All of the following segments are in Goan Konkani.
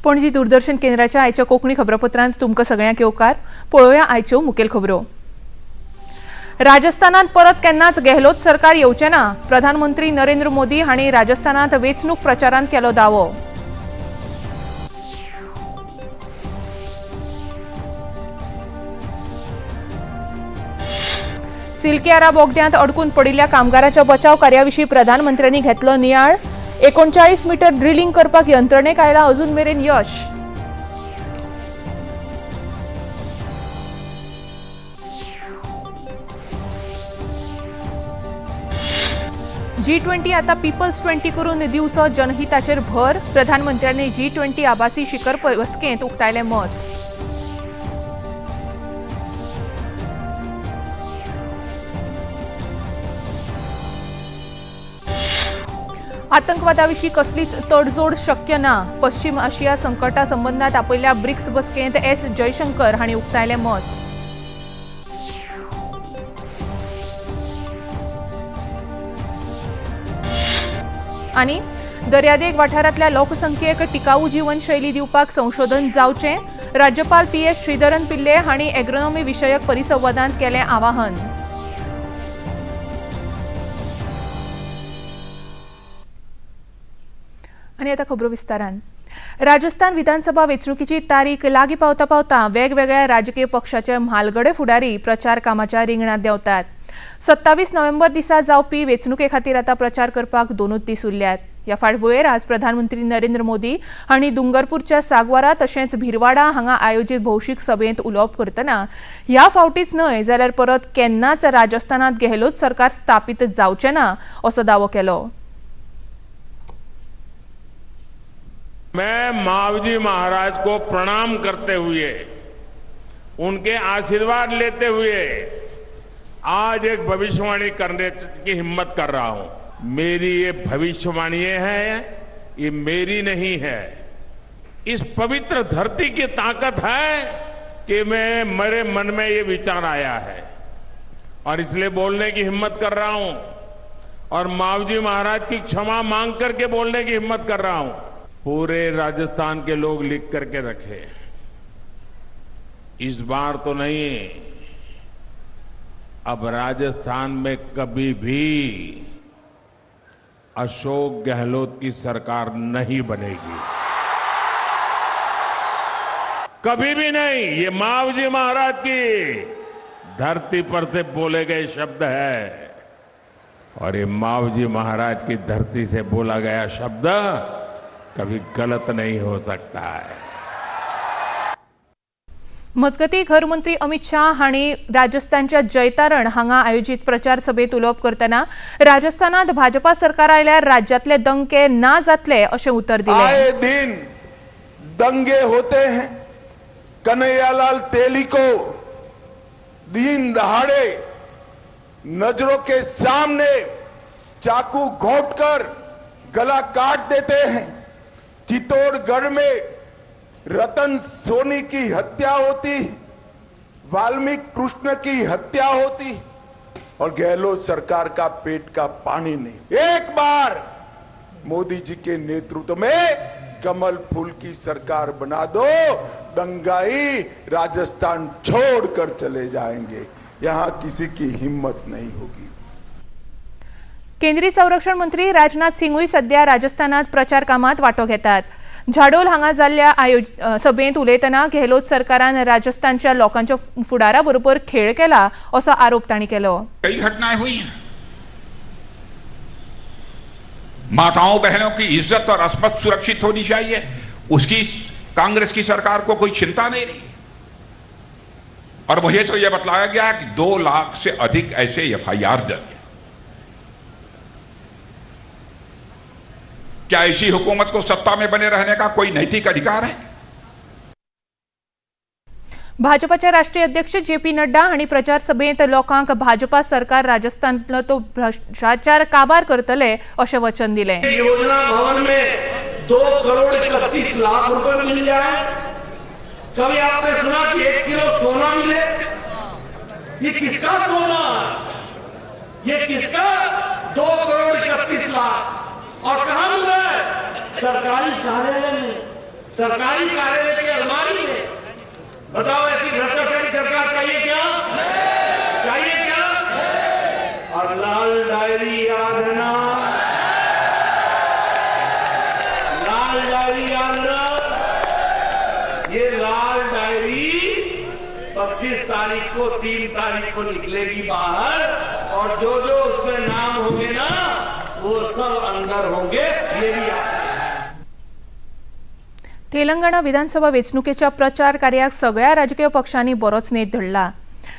पणजी दूरदर्शन केंद्राच्या आयच्या कोंकणी खबरापत्रांत तुमकां सगळ्यांक येवकार. पळोवया आयच्यो मुखेल खबरो. राजस्थानात परत केन्नाच गेहलोत सरकार येवचें ना. प्रधानमंत्री नरेंद्र मोदी हांणी राजस्थानात वेंचणूक प्रचारांत केलो दावो. सिल्कियारा बोगद्यांत अडकून पडिल्ल्या कामगाराच्या बचाव कार्याविशीं प्रधानमंत्र्यांनी घेतलो नियाळ. 39 मीटर ड्रिलिंग करपाक यंत्रणेक आयला अजून मेरेन यश. जी-20 आता पीपल्स 20 करून दिवचो जनहिताचेर भर. प्रधानमंत्र्यांनी जी-20 आभासी शिखर बसकेंत उक्तायलें मत. आतंकवादाविशीं कसलीच तडजोड शक्य ना. पश्चिम आशिया संकटा संबंदात आपयल्ल्या ब्रिक्स बसकेंत एस जयशंकर हांणी उक्तायलें मत. आनी दर्यादेग वाठारांतल्या लोकसंख्येक टिकाऊ जीवनशैली दिवपाक संशोधन जावचें. राज्यपाल पी.एस. श्रीधरन पिल्ले हांणी एग्रोनॉमी विशयक परिसंवादांत केलें आवाहन. आनी आतां खबरो विस्तारान. राजस्थान विधानसभा वेंचणुकीची तारीख लागीं पावता पावता वेगवेगळ्या राजकीय पक्षाचे म्हालगडे फुडारी प्रचार कामाच्या रिंगणांत देंवतात. 27 नोव्हेंबर दिसा जावपी वेंचणुके खातीर आतां प्रचार करपाक 2 दीस उरल्यात. ह्या फाटभुंयेर आज प्रधानमंत्री नरेंद्र मोदी हांणी डुंगरपूरच्या सागवारा तशेंच भिरवाडा हांगा आयोजीत भौशीक सभेंत उलोवप करतना ह्या फावटीच न्हय जाल्यार परत केन्नाच राजस्थानात गेहलोत सरकार स्थापीत जावचें ना असो दावो केलो. मैं मावजी महाराज को प्रणाम करते हुए, उनके आशीर्वाद लेते हुए आज एक भविष्यवाणी करने की हिम्मत कर रहा हूं. मेरी ये भविष्यवाणी है, ये मेरी नहीं है, इस पवित्र धरती की ताकत है कि मैं मेरे मन में ये विचार आया है और इसलिए बोलने की हिम्मत कर रहा हूं और मावजी महाराज की क्षमा मांग करके बोलने की हिम्मत कर रहा हूं. पूरे राजस्थान के लोग लिख करके रखे, इस बार तो नहीं, अब राजस्थान में कभी भी अशोक गहलोत की सरकार नहीं बनेगी, कभी भी नहीं. ये मावजी महाराज की धरती पर से बोले गए शब्द है और ये मावजी महाराज की धरती से बोला गया शब्द कभी गलत नहीं हो सकता है. मजगती घरमंत्री अमित शाह हांणी राजस्थानच्या जैतारण हांगा आयोजीत प्रचार सभेत उलोवप करतना राजस्थानात भाजपा सरकार आयल्यार राज्यांतले दंगे ना जातले अशें उतर दिलें. आए दिन दंगे होते हैं. कन्हैयालाल तेली को दिन दहाड़े नजरों के सामने चाकू घोंटकर गला काट देते हैं. चित्तौड़गढ़ में रतन सोनी की हत्या होती, वाल्मीकि कृष्ण की हत्या होती और गहलोत सरकार का पेट का पानी नहीं. एक बार मोदी जी के नेतृत्व में कमल फूल की सरकार बना दो, दंगाई राजस्थान छोड़कर चले जाएंगे. यहां किसी की हिम्मत नहीं होगी. केंद्रीय संरक्षण मंत्री राजनाथ सिंगूय सध्या राजस्थानात प्रचार कामात वांटो घेतात. झाडोल हांगा जाल्ल्या सभेंत उलयतना गेहलोत सरकारान राजस्थानच्या लोकांच्या फुडारा बरोबर खेळ केला असो आरोप तांणी केलो. कई घटनाएं हुई हैं. माताओं बहनों की इज्जत और अस्मत सुरक्षित होनी चाहिए, उसकी कांग्रेस की सरकार को कोई चिंता नहीं रही. और मुझे तो यह बतलाया गया कि 2 लाख से अधिक ऐसे एफआईआर दर्ज है. क्या ऐसी हुकूमत को सत्ता में बने रहने का कोई नैतिक अधिकार है? भाजपाचे राष्ट्रीय अध्यक्ष जे पी नड्डा हांणी प्रचार सभेंत लोकांक भाजपा सरकार राजस्थानांतलो तो भ्रष्टाचार काबार करतले अशें वचन दिलें. योजना भवन में 2 करोड़ 31 लाख रुपए मिल जाए. कभी आपने सुना कि 1 किलो सोना मिले? ये किसका सोना? ये किसका 2 करोड़ 31 लाख? और कहां मिल रहा है? सरकारी कार्यालय में. सरकारी कार्यालय की अलमारी में। बताओ, ऐसी भ्रष्टाचारी सरकार चाहिए क्या? चाहिए क्या? और लाल डायरी याद है ना? लाल डायरी याद है ना? ये लाल डायरी 25 तारीख को, 3 तारीख को निकलेगी बाहर, और जो जो उसमें नाम होंगे ना, वो सब अंदर होंगे, ये भी याद। तेलंगणा विधानसभा वेंचणुकेच्या प्रचार कार्याक सगळ्या राजकीय पक्षांनी बरोच नेट धरला.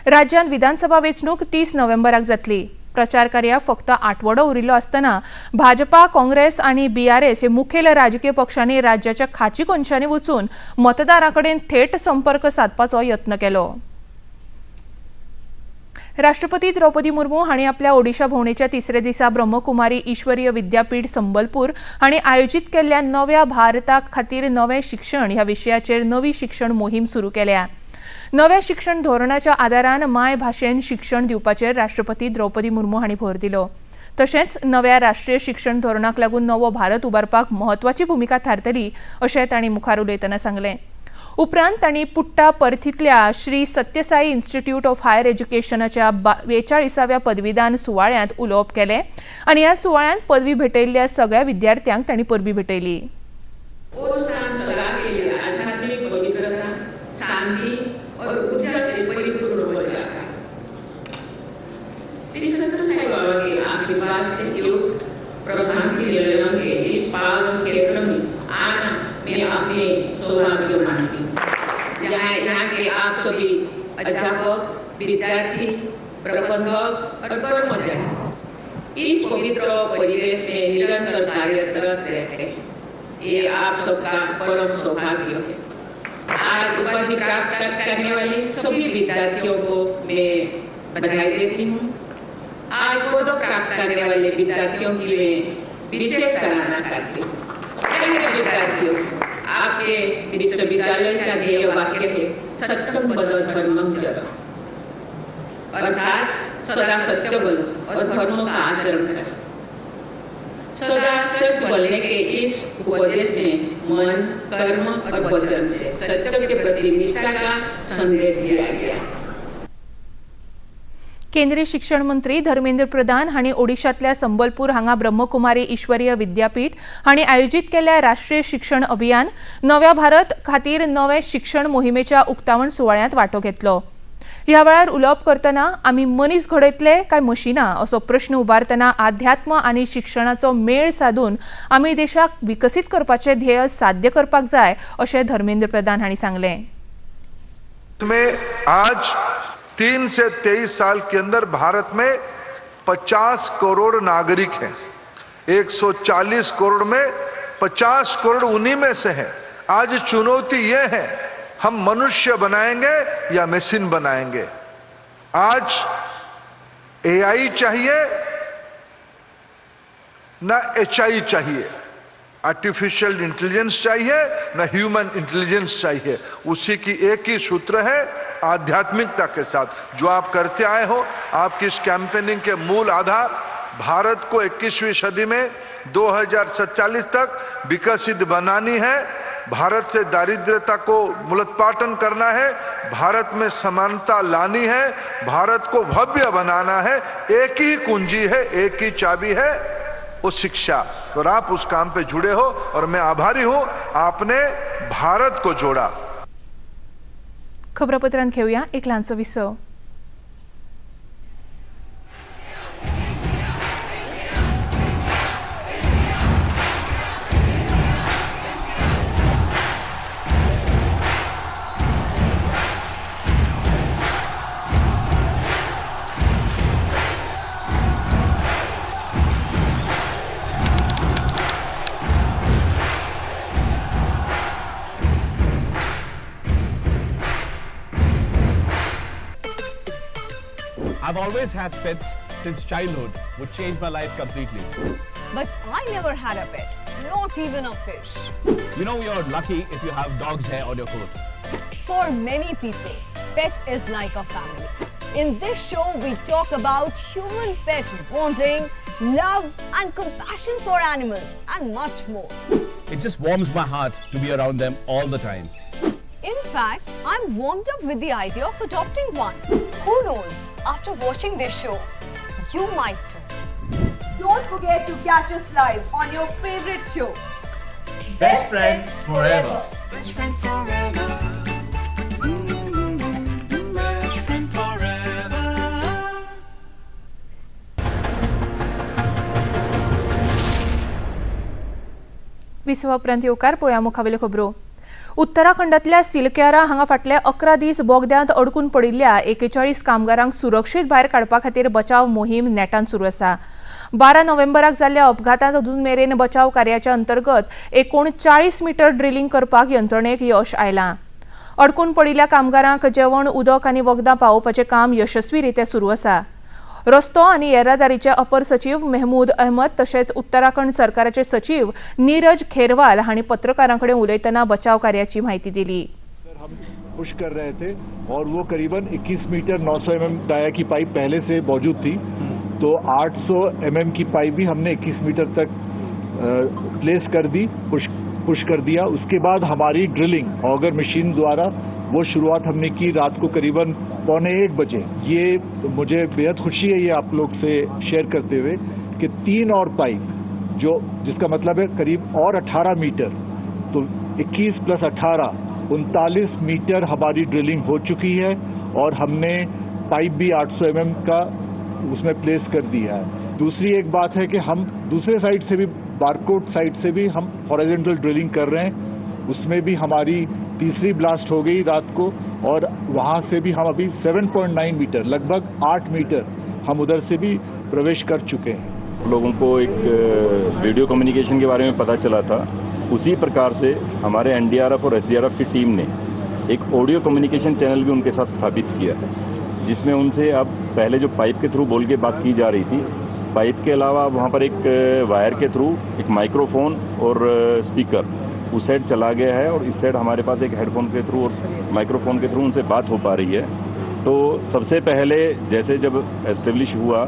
राज्यांत विधानसभा वेंचणूक 30 नोव्हेंबराक जातली. प्रचार कार्याक फक्त आठवडो उरिल्लो आसतना भाजपा, काँग्रेस आनी बीआरएस हे मुखेल राजकीय पक्षांनी राज्याच्या खाची कोनशांनी वचून मतदारां कडेन थेट संपर्क सादपाचो यत्न केलो. राष्ट्रपती द्रौपदी मुर्मू हांणी आपल्या ओडिशा भोंवडेच्या तिसऱ्या दिसा ब्रह्मकुमारी ईश्वरीय विद्यापीठ, संबलपूर हांणी आयोजीत केल्ल्या नव्या भारता खातीर नवें शिक्षण ह्या विशयाचेर नवी शिक्षण मोहीम सुरू केल्या. नव्या शिक्षण धोरणाच्या आदारान माय भाशेन शिक्षण दिवपाचेर राष्ट्रपती द्रौपदी मुर्मू हांणी भर दिलो. तशेंच नव्या राष्ट्रीय शिक्षण धोरणाक लागून नवो भारत उबारपाक म्हत्वाची भुमिका थारतली, अशें तांणी मुखार उलयतना सांगलें. उपरांत तांणी पुट्टा पर्थींतल्या Shri Sathya Sai institute of higher एज्युकेशनाच्या 42व्या पदवीदान सुवाळ्यांत उलोवप केलें आनी ह्या सुवाळ्यांत पदवी भेटयल्ल्या सगळ्या विद्यार्थ्यांक तांणी परबीं भेटयली. और शांत सदा के लिए आध्यात्मिक पवित्रता, शांति और ऊर्जा से परिपूर्ण हो जाता है। श्री सत्य साई बाबा के आशीर्वाद से युक्त प्रशांति निलयम के इस पावन क्षेत्र में आना मैं अपने सौभाग्य मानती हूँ, जहाँ यहाँ के आप सभी अध्यापक, विद्यार्थी, प्रबंधक और कर्मचारी इस पवित्र परिवेश में निरंतर कार्यरत रहते हैं। ये आप सबका परम सौभाग्य है। आज उपाधि प्राप्त करने वाले सभी विद्यार्थियों को मैं बधाई देती हूँ। आज पदक प्राप्त करने वाले विद्यार्थियों की मैं विशेष सराहना करती हूँ। प्यारे विद्यार्थियों, आपके विश्वविद्यालय का ध्येय वाक्य है "सत्यम वद धर्मं चर", अर्थात सदा सत्य बोलो और धर्म का आचरण करो। सदा सच बोलने के इस उपदेश में मन, कर्म और वचन से सत्य के प्रति निष्ठा का संदेश दिया गया है। केंद्रीय शिक्षण मंत्री धर्मेंद्र प्रधान हांणी ओडिशांतल्या संबलपूर हांगा ब्रह्मकुमारी ईश्वरीय विद्यापीठ हांणी आयोजीत केल्ल्या राष्ट्रीय शिक्षण अभियान नव्या भारत खातीर नवे शिक्षण मोहिमेच्या उक्तावण सुवाळ्यांत वांटो घेतलो. ह्या वेळार उलोवप करतना आमी मनीस घडयतले काय मशिनां, असो प्रश्न उबारतना आध्यात्म आनी शिक्षणाचो मेळ सादून आमी देशाक विकसीत करपाचें ध्येय साध्य करपाक जाय, अशें धर्मेंद्र प्रधान हांणी सांगलें. में आज 3 से 23 साल के अंदर भारत में 50 करोड़ नागरिक हैं। 140 करोड़ में 50 करोड़ उन्हीं में से हैं। आज चुनौती यह है, हम मनुष्य बनाएंगे या मशीन बनाएंगे? आज एआई चाहिए ना एचआई चाहिए, आर्टिफिशियल इंटेलिजेंस चाहिए ना ह्यूमन इंटेलिजेंस चाहिए। उसी की एक ही सूत्र है, आध्यात्मिकता के साथ जो आप करते आए हो। आपकी इस कैंपेनिंग के मूल आधार भारत को 21वीं सदी में 2047 तक विकसित बनानी है, भारत से दारिद्रता को मूलोत्पाटन करना है, भारत में समानता लानी है, भारत को भव्य बनाना है। एक ही कुंजी है, एक ही चाबी है, वो शिक्षा। और आप उस काम पे जुड़े हो और मैं आभारी हूं, आपने भारत को जोड़ा। खबरापत्रांत घेवया एक ल्हानसो विसव. I've always had pets since childhood, which changed my life completely. But I never had a pet, not even a fish. You know you're lucky if you have dog's hair on your coat. For many people, pet is like a family. In this show, we talk about human pet bonding, love and compassion for animals and much more. It just warms my heart to be around them all the time. In fact, I'm warmed up with the idea of adopting one. Who knows, after watching this show, you might too. Don't forget to catch us live on your favorite show, Best Friend Forever. Best friend forever. Best friend forever. विसवा उपरांत येवकार. पळोवया मुखावेल्यो खबरो. उत्तराखंडांतल्या सिलक्यारा हांगा फाटले 11 दीस बोगद्यांत अडकून पडिल्ल्या 41 कामगारांक सुरक्षीत भायर काडपा खातीर बचाव मोहीम नेटान सुरू आसा. 12 नोव्हेंबराक जाल्ल्या अपघातांत अजून मेरेन बचाव कार्याच्या अंतर्गत 39 मिटर ड्रिलिंग करपाक यंत्रणेक यश आयलां. अडकून पडिल्ल्या कामगारांक जेवण, उदक आनी वखदां पावोवपाचें काम यशस्वी रित्या सुरू आसा. रस्तो आनी येरादारीचे अपर सचीव मेहमूद अहमद तशेंच उत्तराखंड सरकाराचे सचीव नीरज खेरवाल हांणी पत्रकारां कडेन उलयतना बचाव कार्याची म्हायती दिली. हम पुश कर रहे थे और वो करीबन 21 मीटर 900 mm डाया की पाइप पहले से मौजूद थी, तो 800 mm की पाइप भी हमने 21 मीटर तक प्लेस कर दी, पुश पुश कर दिया. उसके बाद हमारी ड्रिलिंग ऑगर मशीन द्वारा वो शुरुआत हमने की रात को करीबन 12:45 बजे. ये मुझे बेहद खुशी है ये आप लोग से शेयर करते हुए कि 3 और पाइप जो, जिसका मतलब है करीब और 18 मीटर, तो 21 प्लस 18, 39 मीटर हमारी ड्रिलिंग हो चुकी है और हमने पाइप भी 800 mm का उसमें प्लेस कर दिया है. दूसरी एक बात है कि हम दूसरे साइड से भी, बारकोट साइड से भी हम हॉरिजॉन्टल ड्रिलिंग कर रहे हैं. उसमें भी हमारी तीसरी ब्लास्ट हो गई रात को और वहाँ से भी हम अभी 7.9 मीटर, लगभग 8 मीटर हम उधर से भी प्रवेश कर चुके हैं. लोगों को एक वीडियो कम्युनिकेशन के बारे में पता चला था. उसी प्रकार से हमारे एनडीआरएफ और एसडीआरएफ की टीम ने एक ऑडियो कम्युनिकेशन चैनल भी उनके साथ स्थापित किया है, जिसमें उनसे अब पहले जो पाइप के थ्रू बोल के बात की जा रही थी, पाइप के अलावा वहाँ पर एक वायर के थ्रू एक माइक्रोफोन और स्पीकर उस साइड चला गया है और इस साइड हमारे पास एक हेडफोन के थ्रू और माइक्रोफोन के थ्रू उनसे बात हो पा रही है. तो सबसे पहले जैसे जब एस्टेब्लिश हुआ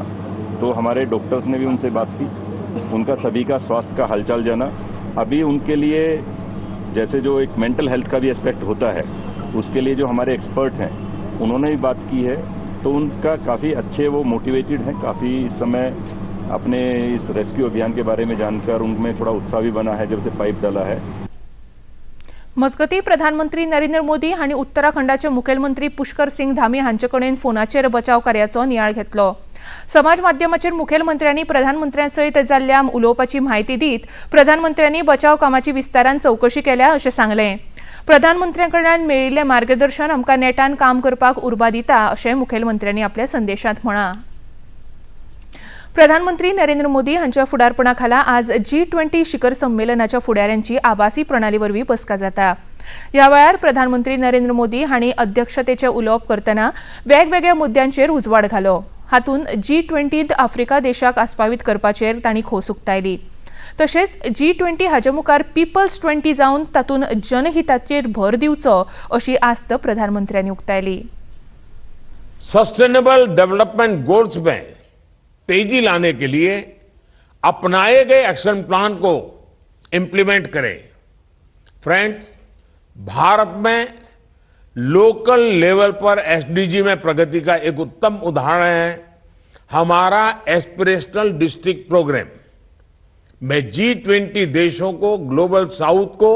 तो हमारे डॉक्टर्स ने भी उनसे बात की, उनका सभी का स्वास्थ्य का हालचाल जाना. अभी उनके लिए जैसे जो एक मेंटल हेल्थ का भी एस्पेक्ट होता है, उसके लिए जो हमारे एक्सपर्ट हैं उन्होंने भी बात की है. तो उनका काफ़ी अच्छे वो मोटिवेटेड हैं, काफ़ी इस समय अपने इस रेस्क्यू अभियान के बारे में जानकर उनमें थोड़ा उत्साह भी बना है जब से पाइप डाला है. मजगती, प्रधानमंत्री नरेंद्र मोदी हांणी उत्तराखंडाचे मुखेलमंत्री पुष्कर सिंग धामी हांचे कडेन फोनाचेर बचाव कार्याचो नियाळ घेतलो. समाज माध्यमाचेर मुखेलमंत्र्यांनी प्रधानमंत्र्यां सयत जाल्ल्या उलोवपाची म्हायती दीत प्रधानमंत्र्यांनी बचाव कामाची विस्तारान चवकशी केल्या अशें सांगलें. प्रधानमंत्र्यां कडल्यान मेळिल्लें मार्गदर्शन आमकां नेटान काम करपाक उर्बा दिता अशें मुखेलमंत्र्यांनी आपल्या संदेशांत म्हळां. प्रधानमंत्री नरेंद्र मोदी हांच्या फुडारपणा खाला आज जी20 शिखर संमेलनाच्या फुडाऱ्यांची आभासी प्रणाली वरवीं बसका जाता. ह्या वेळार प्रधानमंत्री नरेंद्र मोदी हांणी अध्यक्षतेचें उलोवप करतना वेगवेगळ्या मुद्द्यांचेर उजवाड घालो. हातूंत जी20त आफ्रिका देशाक आस्पावीत करपाचेर तांणी खोस उक्तायली. तशेंच जी20 हाचे मुखार पिपल्स 20 जावन तातूंत जनहिताचेर भर दिवचो अशी आस्त प्रधानमंत्र्यांनी उक्तायली. सस्टेनेबल डेवलपमेंट गोल्स में तेजी लाने के लिए अपनाए गए एक्शन प्लान को इंप्लीमेंट करें. फ्रेंड्स, भारत में लोकल लेवल पर एसडीजी में प्रगति का एक उत्तम उदाहरण है हमारा एस्पिरेशनल डिस्ट्रिक्ट प्रोग्राम. मैं जी20 देशों को, ग्लोबल साउथ को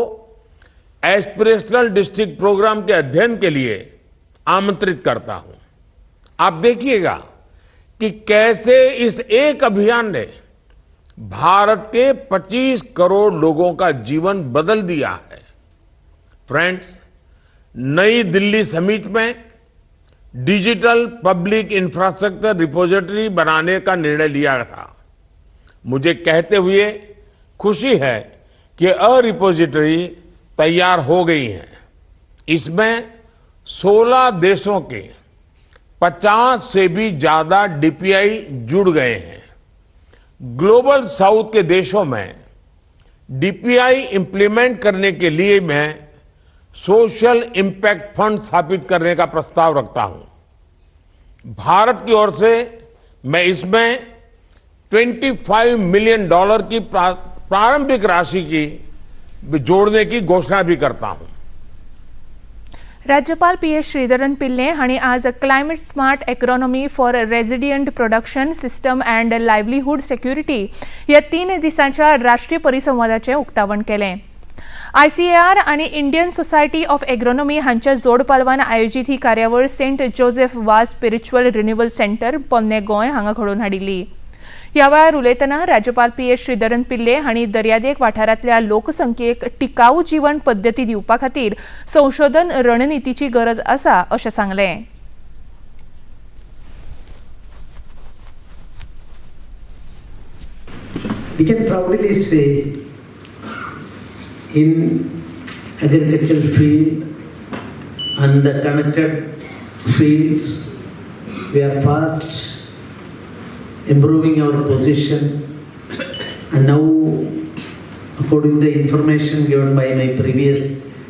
एस्पिरेशनल डिस्ट्रिक्ट प्रोग्राम के अध्ययन के लिए आमंत्रित करता हूं. आप देखिएगा कि कैसे इस एक अभियान ने भारत के 25 करोड़ लोगों का जीवन बदल दिया है. फ्रेंड्स, नई दिल्ली समिट में डिजिटल पब्लिक इंफ्रास्ट्रक्चर रिपोजिटरी बनाने का निर्णय लिया था. मुझे कहते हुए खुशी है कि रिपोजिटरी तैयार हो गई है. इसमें 16 देशों के 50 से भी ज्यादा डीपीआई जुड़ गए हैं. ग्लोबल साउथ के देशों में डीपीआई इंप्लीमेंट करने के लिए मैं सोशल इंपैक्ट फंड स्थापित करने का प्रस्ताव रखता हूं. भारत की ओर से मैं इसमें 25 मिलियन डॉलर की प्रारंभिक राशि की जोड़ने की घोषणा भी करता हूं। राज्यपाल पी एस श्रीधरन पिल्ले हांणी आज climate smart agronomy for resilient production system and livelihood security ह्या 3 दिसांच्या राष्ट्रीय परिसंवादाचें उक्तावण केलें। आयसीएआर आनी इंडियन सोसायटी ऑफ एग्रोनॉमी हांच्या जोडपालवान आयोजीत ही कार्यावळ Saint Joseph Vaz spiritual renewal centre, पोन्ने Goa हांगा घडोवन हाडिल्ली। ह्या वेळार उलयतना राज्यपाल पी एस श्रीधरन पिल्ले हांणी दर्यादेग वाठारांतल्या लोकसंख्येक टिकाऊ जीवन पद्दती दिवपा खातीर संशोधन रणनितीची गरज आसा अशें सांगलें। We can proudly say in agricultural field and the connected fields, we are fast improving our position, and now according to the information given by my previous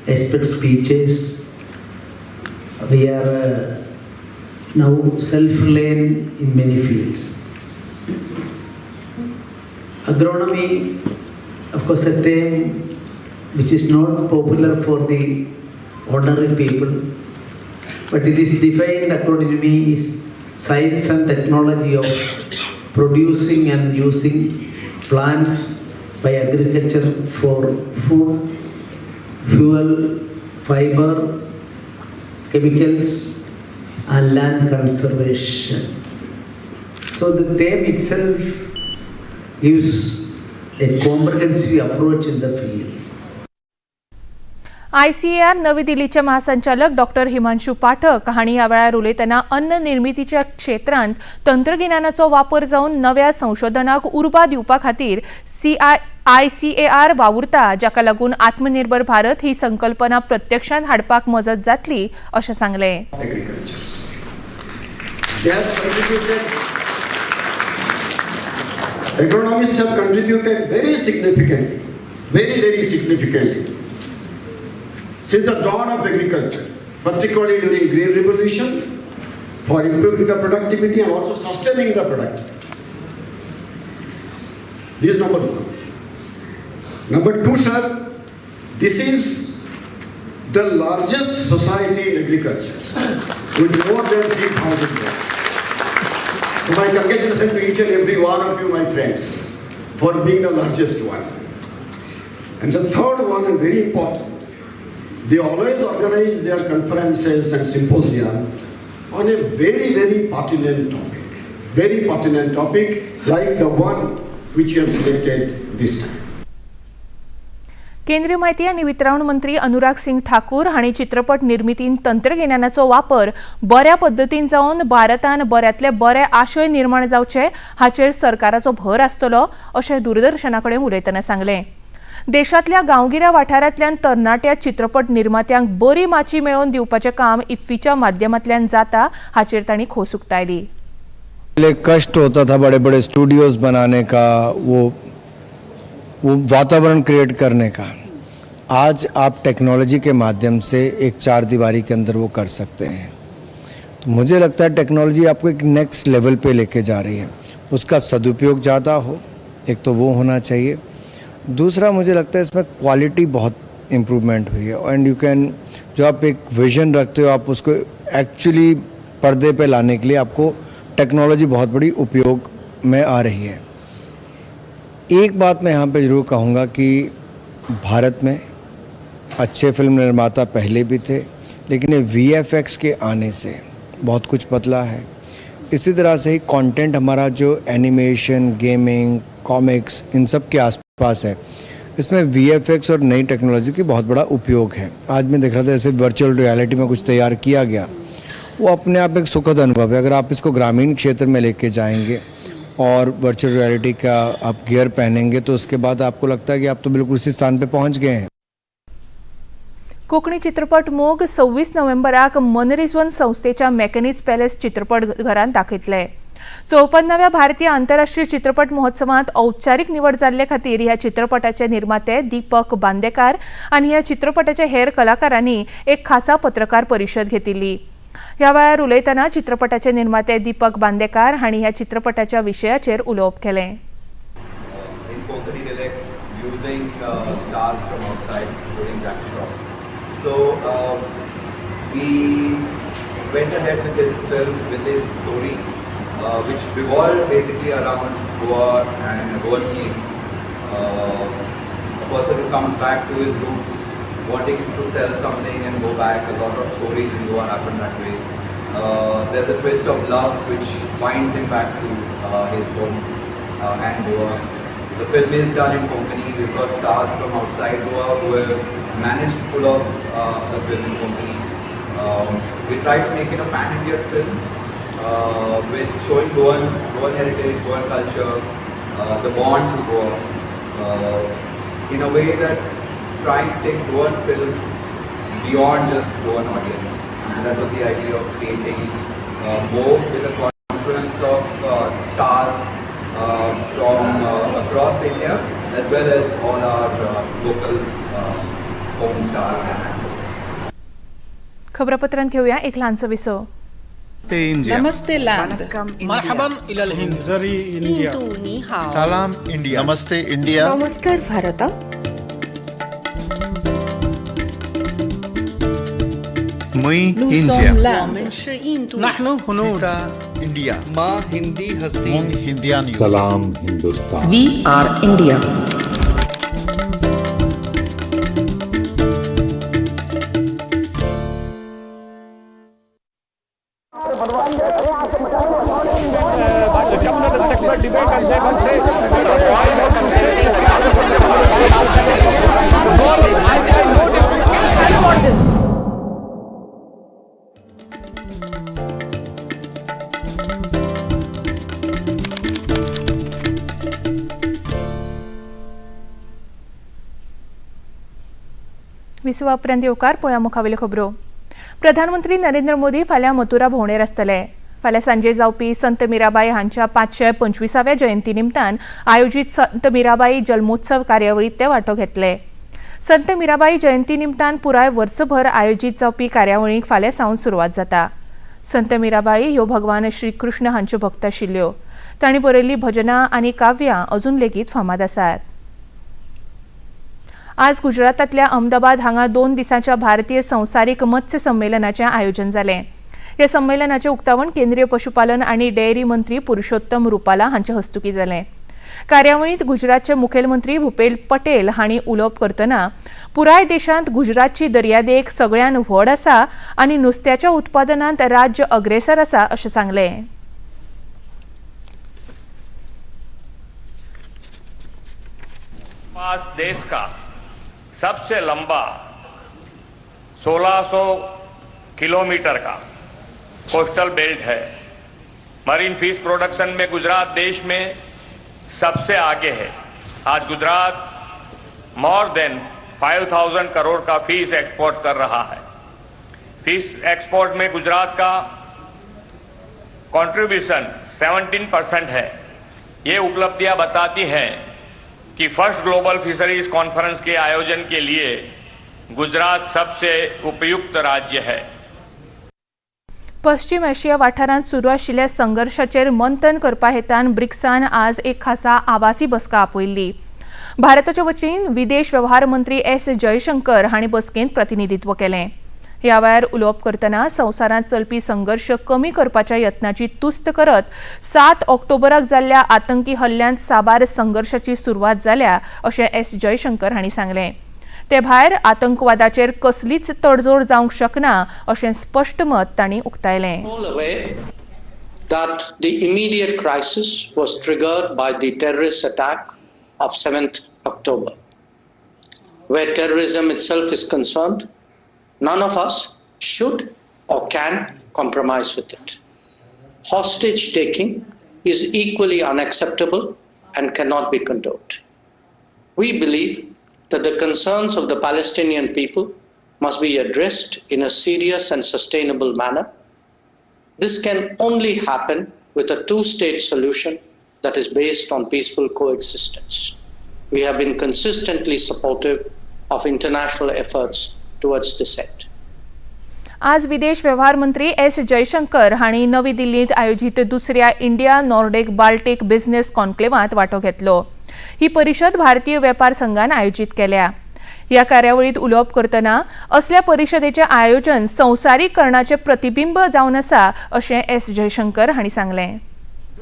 expert speeches, we are now self-reliant in many fields. Agronomy, of course, a term which is not popular for the ordinary people, but it is defined according to me is science and technology of producing and using plants by agriculture for food, fuel, fiber, chemicals and land conservation. So the theme itself gives a comprehensive approach in the field. ICAR नवी दिल्लीचे महासंचालक डॉक्टर हिमांशू पाठक हांणी ह्या वेळार उलयतना अन्न निर्मितीच्या क्षेत्रांत तंत्रगिन्यानाचो वापर जावन नव्या संशोधनाक उर्बा दिवपा खातीर आयसीएआर वावुरता, जाका लागून आत्मनिर्भर भारत ही संकल्पना प्रत्यक्षांत हाडपाक मजत जातली अशें सांगलें। Agronomists have contributed very significantly, very, very significantly since the dawn of agriculture, particularly during Green Revolution, for improving the productivity and also sustaining the productivity. This is number one. Number two, sir, this is the largest society in agriculture with more than 3,000 people. So my congratulations to each and every one of you, my friends, for being the largest one. And the third one, and very important, they always organize their conferences and symposia on a very, very pertinent topic. Very pertinent topic, like the one which you have selected this time. केंद्रीय माहिती आनी वितरावण मंत्री अनुराग सिंग ठाकूर हांणी चित्रपट निर्मितीन तंत्रगिन्यानाचो वापर बऱ्या पद्दतीन जावन भारतान बऱ्यांतले बरे आशय निर्माण जावचे हाचेर सरकाराचो भर आसतलो अशें दूरदर्शना कडेन उलयतना सांगलें। देशांतल्या गांवगिऱ्या वाठारांतल्यान तरणाट्या चित्रपट निर्मात्यांक बरी माची मेळोवन दिवपाचें काम इफ्फीच्या माध्यमांतल्यान जाता हाचेर तांणी खोस उक्तायली। पहले कष्ट होता था बड़े बड़े स्टूडियोज बनाने का, वो वातावरण क्रिएट करने का। आज आप टेक्नोलॉजी के माध्यम से एक चार दीवारी के अंदर वो कर सकते हैं। तो मुझे लगता है टेक्नोलॉजी आपको एक नेक्स्ट लेवल पे लेके जा रही है, उसका सदुपयोग ज़्यादा हो, एक तो वो होना चाहिए। दूसरा मुझे लगता है इसमें क्वालिटी बहुत इम्प्रूवमेंट हुई है एंड you can, जो आप एक विजन रखते हो आप उसको एक्चुअली पर्दे पे लाने के लिए आपको टेक्नोलॉजी बहुत बड़ी उपयोग में आ रही है। एक बात मैं यहाँ पे ज़रूर कहूँगा कि भारत में अच्छे फिल्म निर्माता पहले भी थे, लेकिन ये वीएफएक्स के आने से बहुत कुछ बदला है। इसी तरह से ही कंटेंट हमारा जो animation, gaming, comics, in sub K आसपास है, इसमें वीएफएक्स और नई टेक्नोलॉजी की बहुत बड़ा उपयोग है। आज मैं देख रहा था जैसे वर्चुअल रियलिटी में कुछ तैयार किया गया, वो अपने आप एक सुखद अनुभव है। अगर आप इसको ग्रामीण क्षेत्र में लेके जाएंगे और वर्चुअल रियलिटी का आप गियर पहनेंगे तो उसके बाद आपको लगता है कि आप तो बिल्कुल उसी स्थान पे पहुंच गए हैं। कोंकणी चित्रपट मोग 26 नोव्हेंबराक मनरिजवण संस्थेच्या मॅकनीज पॅलेस चित्रपट घरांत दाखयतले। 54व्या भारतीय आंतरराष्ट्रीय चित्रपट महोत्सवांत औपचारीक निवड जाल्ले खातीर ह्या चित्रपटाचे निर्माते दीपक बांदेकार आनी ह्या चित्रपटाच्या हेर कलाकारांनी एक खासा पत्रकार परिशद घेतिल्ली। ह्या वेळार उलयतना चित्रपटाचे निर्माते दीपक बांदेकार हांणी ह्या चित्रपटाच्या विशयाचेर उलोवप केलें. In Konkani dialect using stars from outside, including Jackie Shroff. So we went ahead with this film, with this story, which revolved basically around Goa and a Goan king, a person who comes back to his roots, wanting to sell something and go back. A lot of stories in Goa happen that way. There's a twist of love which binds him back to his home and Goa. The film is done in Konkani. We've got stars from outside Goa who have managed to pull off the film in Konkani. We try to make it a pan-Indian film with showing Goan heritage, Goan culture, the bond to Goa, in a way that trying to take Goan film beyond just Goan audience. And that was the idea of creating more with a conference of stars from across India, as well as all our local home stars and actors. खबरापत्रांत घेऊया एक ल्हानसो विसव. नमस्ते लैंड. مرحبا إلى الهند. सलाम इंडिया. नमस्ते इंडिया. नमस्कार भारत. نحن هنود. इंडिया. माँ हिंदी हस्ती. मुंग हिंदियान. सलाम हिंदुस्तान. We are India. विसवा उपरांत येवकार. पळया मुखावेल्यो खबरो. प्रधानमंत्री नरेंद्र मोदी फाल्यां मथुरा भोंवडेर आसतले. फाल्यां सांजे जावपी संत मीराबाई हांच्या 525व्या जयंती निमतान आयोजीत संत मीराबाई जल्मोत्सव कार्यावळींत ते वांटो घेतले. संत मीराबाई जयंती निमतान पुराय वर्सभर आयोजीत जावपी कार्यावळींक फाल्यां सावन सुरवात जाता. संत मीराबाई ह्यो भगवान श्रीकृष्ण हांच्यो भक्त आशिल्ल्यो. तांणी बरयल्लीं भजनां आनी काव्यां अजून लेगीत फामाद आसात. आज गुजरातांतल्या अहमदाबाद हांगा 2 दिसांच्या भारतीय संवसारीक मत्स्य संमेलनाचें आयोजन जालें. ह्या संमेलनाचें उक्तावण केंद्रीय पशुपालन आनी डेअरी मंत्री पुरुषोत्तम रुपाला हांचे हस्तुकीं जालें. कार्यावळींत गुजरातचे मुखेलमंत्री भूपेल पटेल हांणी उलोवप करतना पुराय देशांत गुजरातची दर्यादेग सगळ्यान व्हड आसा आनी नुस्त्याच्या उत्पादनांत राज्य अग्रेसर आसा अशें सांगलें. पास देश का सबसे लंबा 1600 किलोमीटर का कोस्टल बेल्ट है. मरीन फिश प्रोडक्शन में गुजरात देश में सबसे आगे है. आज गुजरात मोर देन 5000 करोड़ का फिश एक्सपोर्ट कर रहा है. फिश एक्सपोर्ट में गुजरात का कंट्रीब्यूशन 17% है. ये उपलब्धियां बताती हैं कि first global fisheries conference K आयोजन के लिए गुजरात सबसे उपयुक्त राज्य है. पश्चिम आशिया वाठारांत सुरू आशिल्ल्या संघर्शाचेर मंथन करपा हेतान ब्रिक्सान आज एक खासा आवासी बसका आपयल्ली. भारताचे वतीन विदेश वेव्हार मंत्री एस जयशंकर हांणी बसकेंत प्रतिनिधित्व केलें. ह्या वेळार उलोवप करतना संवसारांत चलपी संघर्श कमी करपाच्या यत्नाची तुस्त करत 7 ऑक्टोबराक जाल्ल्या आतंकी हल्ल्यांत साबार संघर्शाची सुरवात जाल्या अशें एस जयशंकर हांणी सांगलें. ते भायर आतंकवादाचेर कसलीच तडजोड जावंक शकना अशें स्पश्ट मत तांणी उक्तायलें. That the immediate crisis was triggered by the terrorist attack of 7th October. Where terrorism itself is concerned, none of us should or can compromise with it. Hostage taking is equally unacceptable and cannot be condoned. We believe that the concerns of the Palestinian people must be addressed in a serious and sustainable manner. This can only happen with a two-state solution that is based on peaceful coexistence. We have been consistently supportive of international efforts towards this end. आज विदेश व्यवहार मंत्री एस जयशंकर हांणी नवी दिल्लींत आयोजीत दुसऱ्या इंडिया नॉर्डिक बाल्टिक बिझनेस कॉन्क्लेवांत वांटो घेतलो. ही परिशद भारतीय वेपार संघान आयोजीत केल्या. ह्या कार्यावळींत उलोवप करतना असल्या परिशदेचें आयोजन संवसारीकरणाचें प्रतिबिंब जावन आसा अशें एस जयशंकर हांणी सांगलें.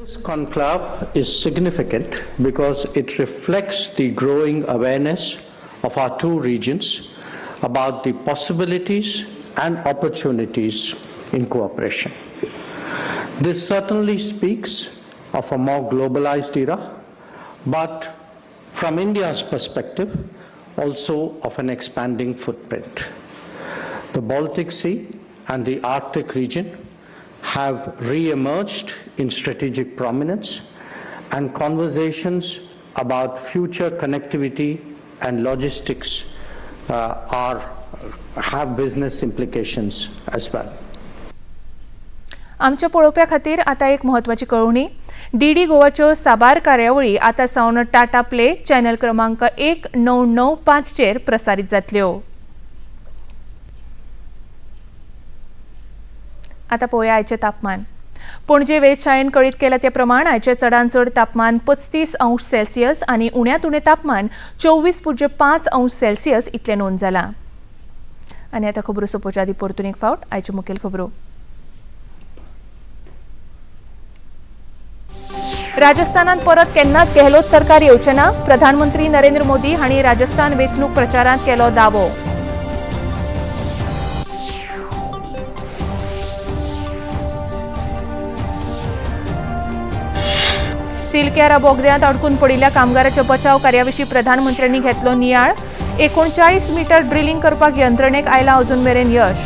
This conclave is significant because it reflects the growing awareness of our two regions about the possibilities and opportunities in cooperation. This certainly speaks of a more globalized era, but from India's perspective, also of an expanding footprint. The Baltic Sea and the Arctic region have re-emerged in strategic prominence, and conversations about future connectivity and logistics have business implications as well. आमच्या पळोवप्या खातीर आतां एक म्हत्वाची कळोवणी. डीडी गोवाच्यो साबार कार्यावळी आतां सावन टाटा प्ले चॅनल क्रमांक 1995 चेर प्रसारीत जातल्यो. आतां पळोवया आयचें तापमान. पणजे वेधशाळेन कळीत केलां ते प्रमाण आयचें चडांत चड तापमान 35 अंश सेल्सियस आनी उण्यांत उणें तापमान 24.5 अंश सेल्सियस इतलें नोंद जालां. आनी आतां खबरो सोंपोवच्या आदीं परतून एक फावट आयच्यो मुखेल खबरो. राजस्थानात परत केन्नाच गेहलोत सरकार येवचें ना, प्रधानमंत्री नरेंद्र मोदी हांणी राजस्थान वेंचणूक प्रचारांत केलो दावो. सिलक्यारा बोगद्यांत अडकून पडिल्ल्या कामगाराच्या बचाव कार्याविशीं प्रधानमंत्र्यांनी घेतलो नियाळ. 39 मीटर ड्रिलिंग करपाक यंत्रणेक आयलां अजून मेरेन यश.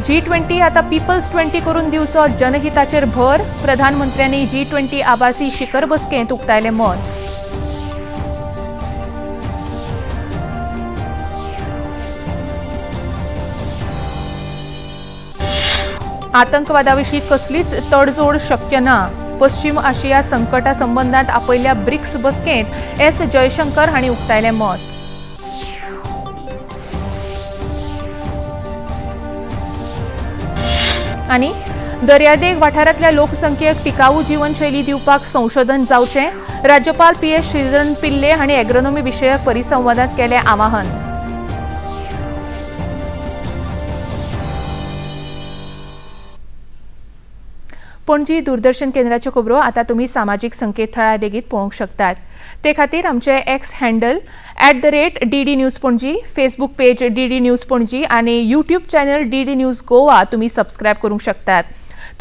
G20 आता पीपल्स 20 करून दिवचो जनहिताचेर भर, प्रधानमंत्र्यांनी G20 आभासी शिखर बसकेंत उक्तायलें मत. आतंकवादाविशीं कसलीच तडजोड शक्य ना, पश्चिम आशिया संकटा संबंदांत आपयल्ल्या ब्रिक्स बसकेंत एस जयशंकर हांणी उक्तायलें मत. आनी दर्यादेग वाठारांतल्या लोकसंख्येक टिकाऊ जीवनशैली दिवपाक संशोधन जावचें, राज्यपाल पी.एस. श्रीधरन पिल्ले हांणी एग्रोनॉमी विशयक परिसंवादांत केलें आवाहन. पणजी दूरदर्शन केंद्राच्यो खबरो आतां तुमी सामाजीक संकेतथळार लेगीत पळोवंक शकतात. ते खातीर आमचे X handle @DD News Panaji, Facebook page DD News Panaji आनी YouTube channel DD News Goa तुमी सबस्क्रायब करूंक शकतात.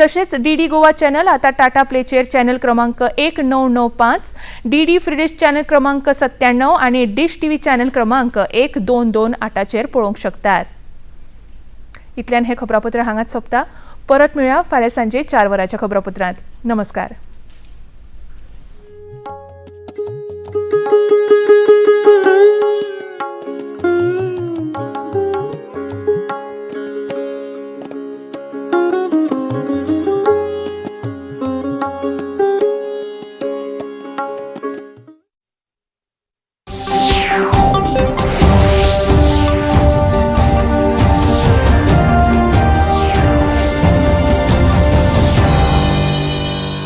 तशेंच डीडी गोवा चॅनल आतां टाटा प्लेचेर चॅनल क्रमांक 1995, डीडी फ्रीडिश चॅनल क्रमांक 97 आनी डिश टीव्ही चॅनल क्रमांक 1228चेर पळोवंक शकतात. इतल्यान हें खबरापत्र हांगाच सोंपता. परत मेळया फाल्यां सांजे 4 वरांच्या खबरापत्रांत. नमस्कार.